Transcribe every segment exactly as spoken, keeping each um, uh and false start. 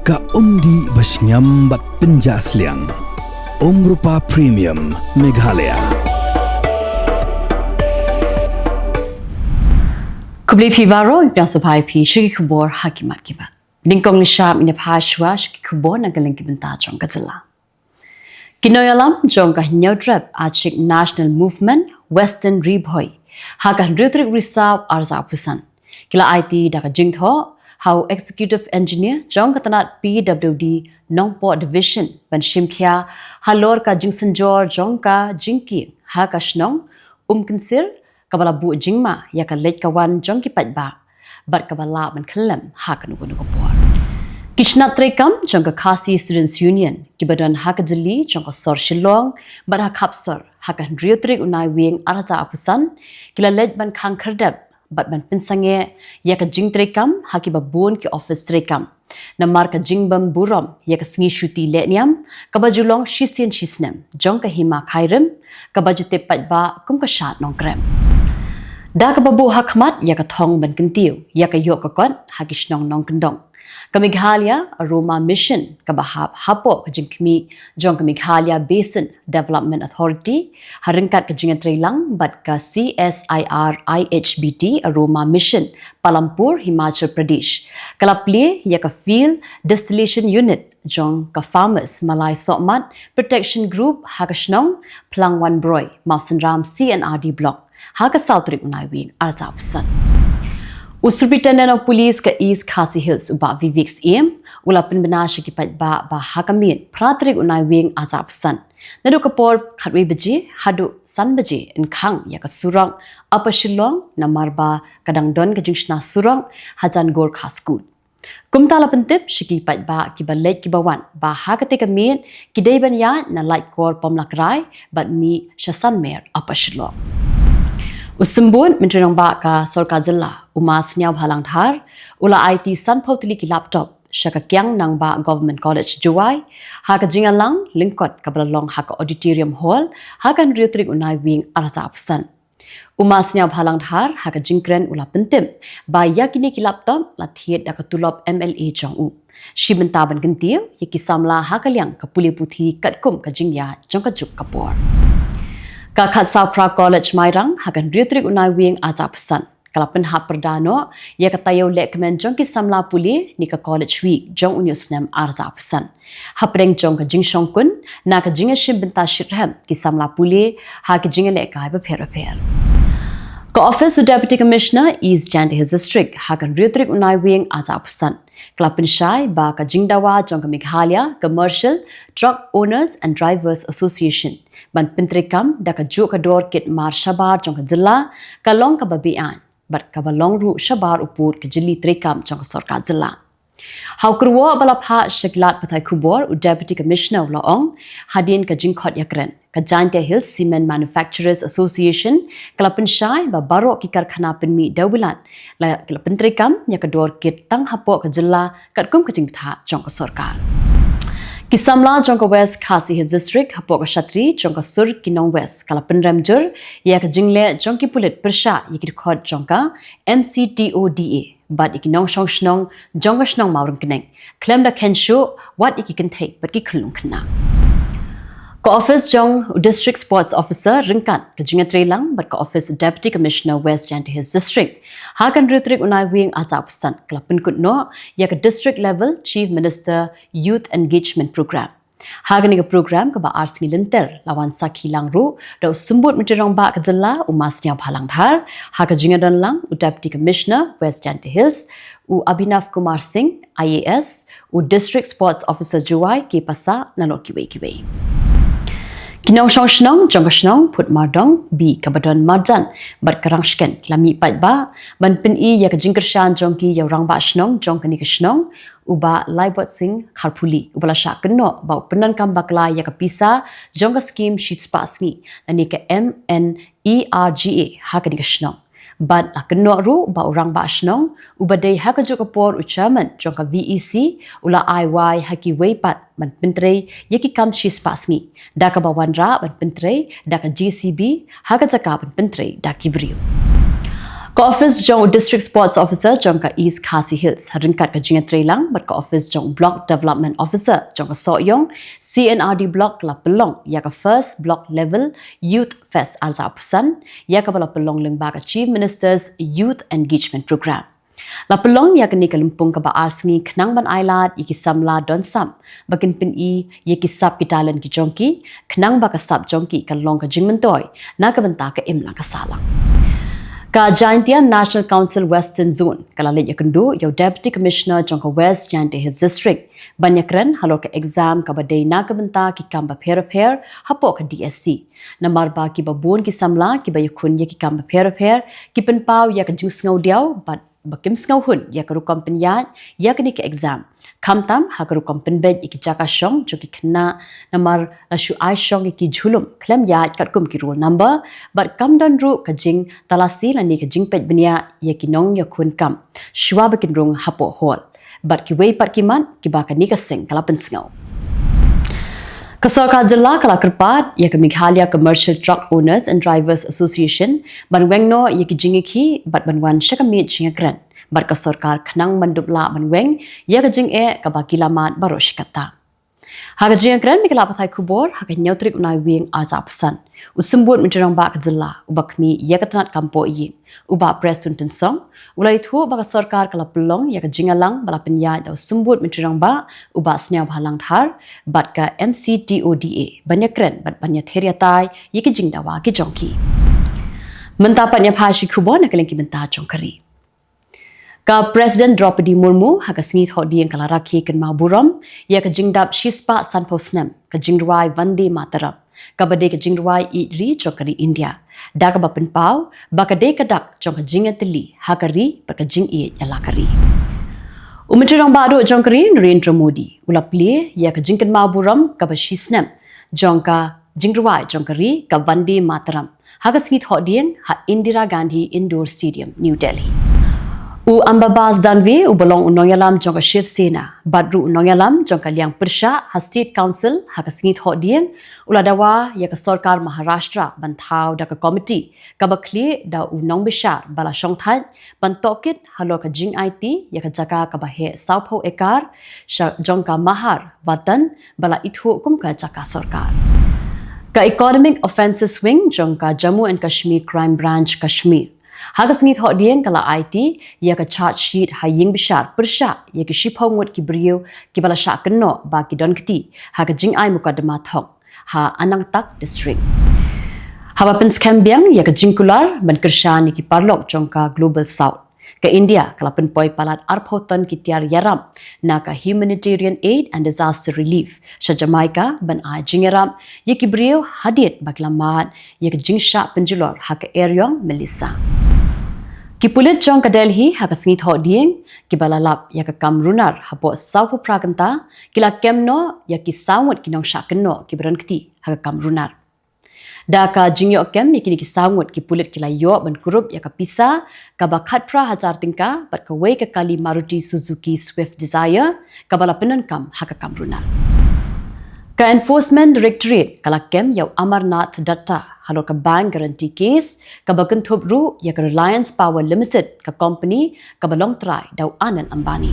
Ka umdih ba shngiam bad pynjah sliang. Umrupa Premium Meghalaya. Khublei phi baroh, ngi pdiang sngewbha ïa phi sha ki khubor ha ki mat ki bar. Nyngkong nyngshap ngin ïa phai shuwa sha ki khubor na ka liang ki bynta jong ka jylla. Ki nongïalam jong ka Hynñiewtrep Achik National Movement Western Ri Bhoi ha ka hynriew tarik Risaw arhajar arphew san ki la aiti da ka jingthoh ha u Executive Engineer jong ka tnat P W D Nongpoh Division ban shim khia halor ka jingsynjor jong ka jingkieng ha ka shnong Umkynsir, kaba la buh jingma ïa ka leit ka wan jong ki paidbah bad kaba lah ban khyllem ha kano kano ka por. Ki shnat treikam jong ka Khasi Students Union kiba don ha ka jylla jong ka sor Shillong bad ha khap sor ha ka hynriew tarik u Naiwieng arhajar arphew san ki la leit ban khang khyrdep bad ban pynsangeh ïa ka jingtreikam ha kiba bun ki office treikam. Namar ka jingbym burom ïa ka sngi shuti lehniam kaba ju long shisien shisnem jong ka Hima Khyrim, kaba ju tip paidbah kum ka Shad Nongkrem. Da kaba buh ha khmat ïa ka thong ban kyntiew ïa ka ïoh ka kot ha ki shnong nongkyndong, ka Meghalaya Aroma Mission, kaba hap hapoh ka jingkhmih jong ka Meghalaya Basin Development Authority, ha ryngkat ka jingïatreilang bad ka C S I R I H B T Aroma Mission, Palampur, Himachal Pradesh, ka la plie ïa ka Field Distillation Unit jong ka Farmers Malai Sohmat Protection Group ha ka shnong Phlangwanbroi, Mawsynram C and R D Block, ha ka saw tarik u Naiwieng arhajar arphew san. U Superintendent of Police ka East Khasi Hills, u Bah Vivek Syiem, u la pynbna sha ki paidbah ba ha ka miet phra tarik u Naiwieng arhajar arphew san, naduh ka por khatwei baje haduh san baje, yn khang ïa ka surok Upper Shillong, namar ba ka dang don ka jingshna surok hajan Gorkha School. Kumta la pyntip sha ki paidbah kiba leit kiba wan ba ha katei ka miet ki dei ban ïaid na Laitkor Pomlakrai bad mih sha Sanmer Upper Shillong. U Symbud Myntri Rangbah ka Sorkar Jylla, u Ma Sniawbhalang Dhar, u la aiti sanphew tylli ki laptop sha ka Kiang Nangbah Government College, Jowai, ha ka jingïalang lyngkot kaba la long ha ka Auditorium Hall ha ka hynriew tarik u Naiwieng arhajar arphew san. U Ma Sniawbhalang Dhar ha ka jingkren u la pyntip ba ïa kine ki laptop la thied da ka tulop M L A jong u. Shi bynta ban kyntiew ïa ki samla ha ka liang ka pule puthi katkum ka jingïaid jong ka juk ka por. Ka Khadsawphra College, Mairang, ha ka hynriew tarik u Naiwieng arhajar arphew san, ka la pynhap pyrda noh ïa ka taïew lehkmen jong ki samla pule ne ka College Week jong une u snem arhajar arphew san, hapdeng jong ka jingshongkun na ka jingïashim bynta shitrhem ki samla pule ha ki jingïalehkai bapher bapher. Ka Office u Deputy Commissioner East Jaintia Hills District ha ka hynriew tarik u Naiwieng arhajar arphew san, ka la pynshai ba ka jingdawa jong ka Meghalaya Commercial Truck Owners and Drivers Association ban pyntreikam da ka juh ka dor kit mar shabar jong ka jylla ka long kaba beaiñ bad kaba long ruh shabar u pud ka jylli treikam jong ka sorkar jylla. Ha u kyrwoh ba la phah sha ki lad pathai khubor, u Deputy Commissioner u la ong, hadien ka jingkhot ïakren, ka Jaintia Hills Cement Manufacturers Association ka la pynshai ba baroh ki karkhana pynmih dewbilat la, la pyntreikam ïa ka dor kit tang hapoh ka jylla katkum ka jingbthah jong ka sorkar. Ki samla jong ka West Khasi Hills District hapoh ka shatri jong ka Sur Ki Nong West ka la pynrem jur ïa ka jingleh jong ki pulit pyrshah ïa ki dkhot jong ka M C T O D A bad ïa ki nongshong shnong jong ka shnong Mawryngkneng, khlem da khein shuh wat ïa ki kynthei bad ki khyllung khynnah. Ka office jong u District Sports Officer ryngkat ka jingïatreilang bad ka office Deputy Commissioner West Jaintia Hills District, ha ka hynriew tarik u Naiwieng arhajar arphew san, ka la pynkut noh ïa ka District Level Chief Minister Youth Engagement Program. Ha kane ka program kaba ar sngi lynter, la wan sakhi lang ruh da u Symbud Myntri Rangbah ka jylla, u Ma Sniawbhalang Dhar, ha ka jingïadonlang u Deputy Commissioner West Jaintia Hills, u Abhinav Kumar Singh, I A S, u District Sports Officer Jowai, K. Passah, nalor kiwei kiwei. Ki nongshong shnong jong ka shnong Phutmardong B, kaba don marjan bad Krangshken, ki la mih paidbah ban pyni ïa ka jingkyrshan jong ki ïa u Rangbah Shnong jong kane ka shnong, u Bah Laibot Singh Kharphuli, uba la shah kynnoh ba u pyndonkam bakla ïa ka pisa jong ka skim shispah sngi lane ka M N E R G A ha kane ka shnong. Bad la kynnoh ruh ba u Rangbah Shnong, uba dei ha kajuh ka por u Chairman jong ka V E C, u la ai wai ha kiwei pat ban pyntrei ïa ki kam shispah sngi, da kaba wanrah ban pyntrei da ka J C B ha ka jaka ban pyntrei da ki briew. Ka office jong u District Sports Officer jong ka East Khasi Hills, ha ryngkat ka jingïatreilang bad ka office jong u Block Development Officer jong ka Sohiong C and R D Block, la pynlong ïa ka First Block Level Youth Fest ar hajar arphew san, ïa kaba la pynlong lyngba ka Chief Minister's Youth Engagement Program. La pynlong ïa kane ka lympung kaba ar sngi khnang ban ailad ïa ki samla don sap ba kin pyni ïa ki sap ki talent ki jong ki, khnang ba ka sap jong ki kan long ka jingmyntoi na ka bynta ka imlang ka sahlang. Ka Jaintia National Council Western Zone ka la leit ïakynduh ïa u Deputy Commissioner jong ka West Jaintia Hills District ban ïakren halor ka exam kaba dei na ka bynta ki kam bapher bapher hapoh ka D S C. Namar ba kiba bun ki samla kiba ïakhun ïa ki kam bapher bapher ki pynpaw ïa ka jingsngewdiaw bad ba kim sngewhun ïa ka rukom pynïaid ïa kane ka exam, khamtam ha ka rukom pynbeit ïa ki jaka shong jong ki khynnah, namar la shu ai shong ïa ki jhulum khlem ïaid katkum ki roll number, bad kam don ruh ka jingtalasi lane ka jingpeit bniah ïa ki nongïakhun kam shuwa ba kin rung hapoh hall bad kiwei pat ki mat kiba kane ka seng ka la pynsngew. Ka sorkar jylla ka la kyrpad ïa ka Meghalaya Commercial Truck Owners and Drivers Association ban weng noh ïa ki jingïakhih bad ban wan sha ka miej jingïakren bad ka sorkar khnang ban dup lah ban weng ïa ka jingeh kaba ki la mad baroh shi katta. Ha ka jingïakren bad ki lad pathai khubor ha ka hynñiew tarik u Naiwieng ar hajar arphew san, u Symbud Myntri Rangbah ka jylla uba khmih ïa ka tnat kam pohïing, u Bah Prestone Tynsong, u la ïathuh ba ka sorkar ka la pynlong ïa ka jingïalang ba la pynïaid da u Symbud Myntri Rangbah u Bah Sniawbhalang Dhar bad ka M C T O D A ban ïakren bad ban ïather ïatai ïa ki jingdawa ki jong ki. Mynta pat ngin ïa phai sha ki khubor na ka liang ki bynta jong ka ri. Ka President Droupadi Murmu ha ka sngi Thohdieng ka la rakhe kynmaw burom ïa ka jingdap shispah sanphew snem ka jingrwai Vande Mataram, kaba dei ka jingrwai ïeid ri jong ka ri India, da kaba pynpaw ba ka dei ka dak jong ka jingïatylli ha ka ri bad ka jingïeid ïa la ka ri. U Myntri Rangbah duh jong ka ri Narendra Modi u la plie ïa ka jingkynmaw burom kaba shisnem jong ka jingrwai jong ka ri ka Vande Mataram ha ka sngi Thohdieng ha Indira Gandhi Indoor Stadium, New Delhi. U Ambabas Danve uba long u nongïalam jong ka Shiv Sena bad ruh u nongïalam jong ka liang pyrshah ha State Council ha ka sngi Thohdieng u la dawa ïa ka sorkar Maharashtra ban thaw da ka komiti kaba khlieh da u nongbishar ba la shongthait ban tohkit halor ka jingaiti ïa ka jaka kaba heh sawphew ekar sha jong ka Mahar Vatan ba la ithuh kum ka jaka sorkar. Ka Economic Offences Wing jong ka Jammu and Kashmir Crime Branch Kashmir ha ka sngi Thohdieng ka la aiti ïa ka charge sheet ha ïing bishar pyrshah ïa ki shiphew ngut ki briew kiba la shah kynnoh ba ki don kti ha ka jingai mukotduma thok ha Anantnag District. Haba pynskhem biang ïa ka jingkular ban kyrshan ïa ki paralok jong ka Global South, ka India ka la pynpoi palat arphew ton ki tiar ïarap na ka Humanitarian Aid and Disaster Relief sha Jamaica ban ai jingïarap ïa ki briew hadien ba ki la mad ïa ka jingshah pynjulor ha ka eriong Melissa. Ki pulit jong ka Delhi ha ka sngi Thohdieng kiba la lap ïa ka kam runar hapoh sawphew phra kynta ki la kem noh ïa ki saw ngut ki nongshah kynnoh kiba don kti ha ka kam runar. Da ka jingïoh kem ïa kine ki saw ngut, ki pulit ki la ïoh ban kurup ïa ka pisa kaba khatphra hajar tyngka bad kawei ka kali Maruti Suzuki Swift Dzire kaba la pyndonkam ha ka kam runar. Ka Enforcement Directorate ka la kem ïa u Amarnath Datta halor ka bank guarantee case kaba kynthup ruh ïa ka Reliance Power Limited, ka company kaba long trai da u Anil Ambani.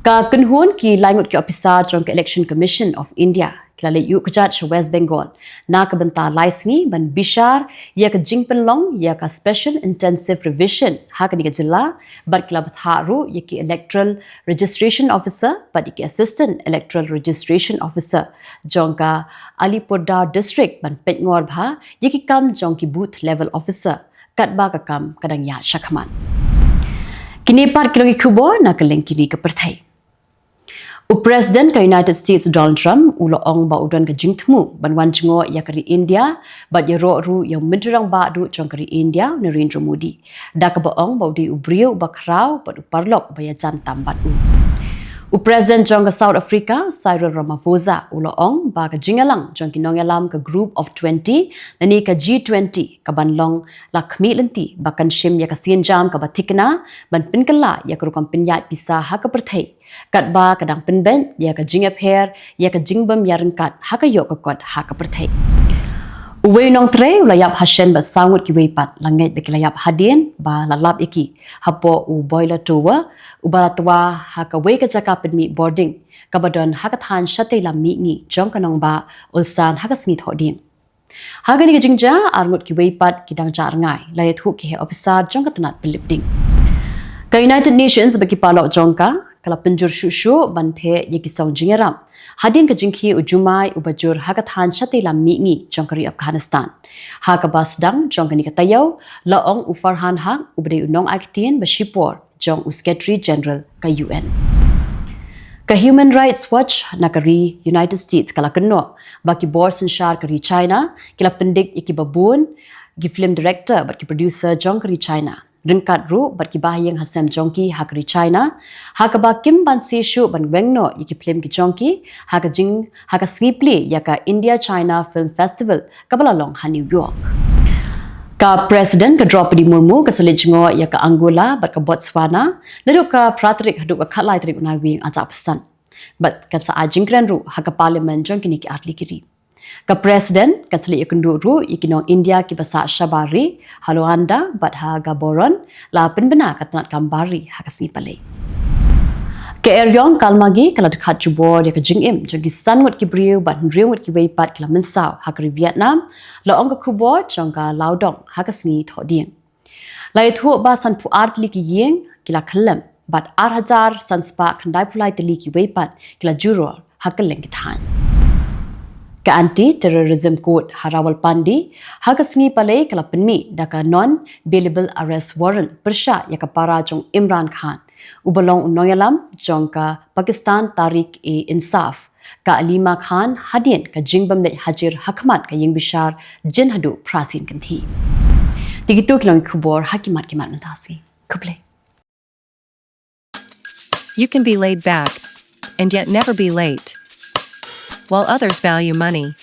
Ka kynhun ki lai ngut ki ophisar jong ka Election Commission of India ki la leit ïuh kjat sha West Bengal na ka bynta lai sngi ban bishar ïa ka jingpynlong ïa ka Special Intensive Revision ha kane ka jylla bad ki la bthah ruh ïa ki Electoral Registration Officer bad ïa ki Assistant Electoral Registration Officer jong ka Alipurduar District ban peit ngor bha ïa ki kam jong ki Booth Level Officer katba ka kam ka dang ïaid shakhmat. Kine pat ki long ki khubor na ka liang ki ri ka pyrthei. U President ka United States u Donald Trump u la ong ba u don ka jingthmu ban wan jngoh ïa ka ri India bad ïaroh ruh ïa u Myntri Rangbah duh jong ka ri India u Narendra Modi, da kaba ong ba u dei u briew uba khraw bad u paralok ba ïajan tam bad u. U President jong ka South Africa u Cyril Ramaphosa u la ong ba ka jingïalang jong ki nongïalam ka Group of twenty lane ka G twenty kaban long la khmih lynti ba kan shim ïa ka sienjam kaba thikna ban pynkylla ïa ka rukom pynïaid pisa ha ka pyrthei, katba ka dang pynbeit ïa ka jingïapher ïa ka jingbym ïaryngkat ha ka ïoh ka kot ha ka pyrthei. Uwei u nongtrei u la ïap hashen bad saw ngut kiwei pat la ngeit ba ki la ïap hadien ba la lap ïa ki hapoh u boiler tower uba la twa ha kawei ka jaka pynmih bording kaba don ha ka thaiñ shatei lam mihngi jong ka nongbah Ulsan ha ka sngi Thohdieng. Ha kane ka jingjia, ar ngut kiwei pat ki dang jah rngai, la ïathuh ki heh ophisar jong ka tnat pynlip ding. Ka United Nations bad ki paralok jong ka, ka la pynjur shuh shuh ban theh ïa ki song jingïarap hadien ka jingkhih u jumai uba jur ha ka thaiñ shatei lam mihngi jong ka ri Afghanistan. Ha kaba sdang jong kane ka taïew, la ong u Farhan Haq uba dei u nongai ktien ba shipor jong u Secretary General ka U N. Ka Human Rights Watch na ka ri United States ka la kynnoh ba ki bor synshar ka ri China ki la pyndik ïa kiba bun ki film director bad ki producer jong ka ri China, ryngkat ruh bad kiba ha ïing ha sem jong ki ha ka ri China, ha kaba kim banse shuh ban weng noh ïa ki film ki jong ki ha ka jing, ha ka sngi plie ïa ka India China Film Festival kaba la long ha New York. Ka President ka Droupadi Murmu ka sa leit jngoh ïa ka Angola bad ka Botswana naduh ka phra tarik haduh ka khatlai tarik u Naiwieng ar hajar arphew san, bad kan sa ai jingkren ruh ha ka Parliament jong kine ki artylli ki ri. Ka President kan sa leit ïakynduh ruh ïa ki nong India kiba sah shabar ri ha Luanda bad ha Gaborone, la pynbna ka tnat kam bar ri ha ka sngi Palei. Ka eriong Kalmagi ka la dkhat jubor ïa ka jingim jong ki san ngut ki briew bad hynriew ngut kiwei pat ki la mynsaw ha ka ri Vietnam, la ong ka khubor jong ka Lao Dong ha ka sngi Thohdieng. La ïathuh ba sanphew ar tylli ki ïing ki la khyllem bad ar hajar san spah khyndai phew lai tylli kiwei pat ki la juror ha kylleng ki thaiñ. Ka Anti-Terrorism Court ha Rawalpindi ha ka sngi Palei ka la pynmih da ka Non-Bailable Arrest Warrant pyrshah ïa ka para jong Imran Khan, uba long u nongïalam jong ka Pakistan Tehreek-e-Insaf, ka Aleema Khan, hadien ka jingbym leit hajir ha khmat ka ïing bishar jin haduh phra sien kynthih. Te kito ki long ki khubor ha ki mat ki mat mynta shi. Khublei. You can be laid back and yet never be late. While others value money,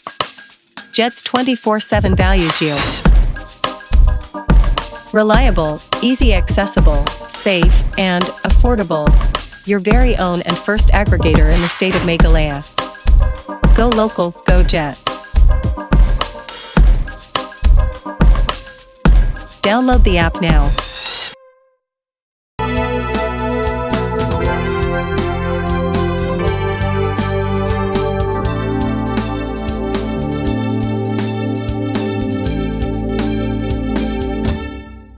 Jets twenty-four seven values you. Reliable, easy accessible, safe, and affordable. Your very own and first aggregator in the state of Meghalaya. Go local, go Jets. Download the app now.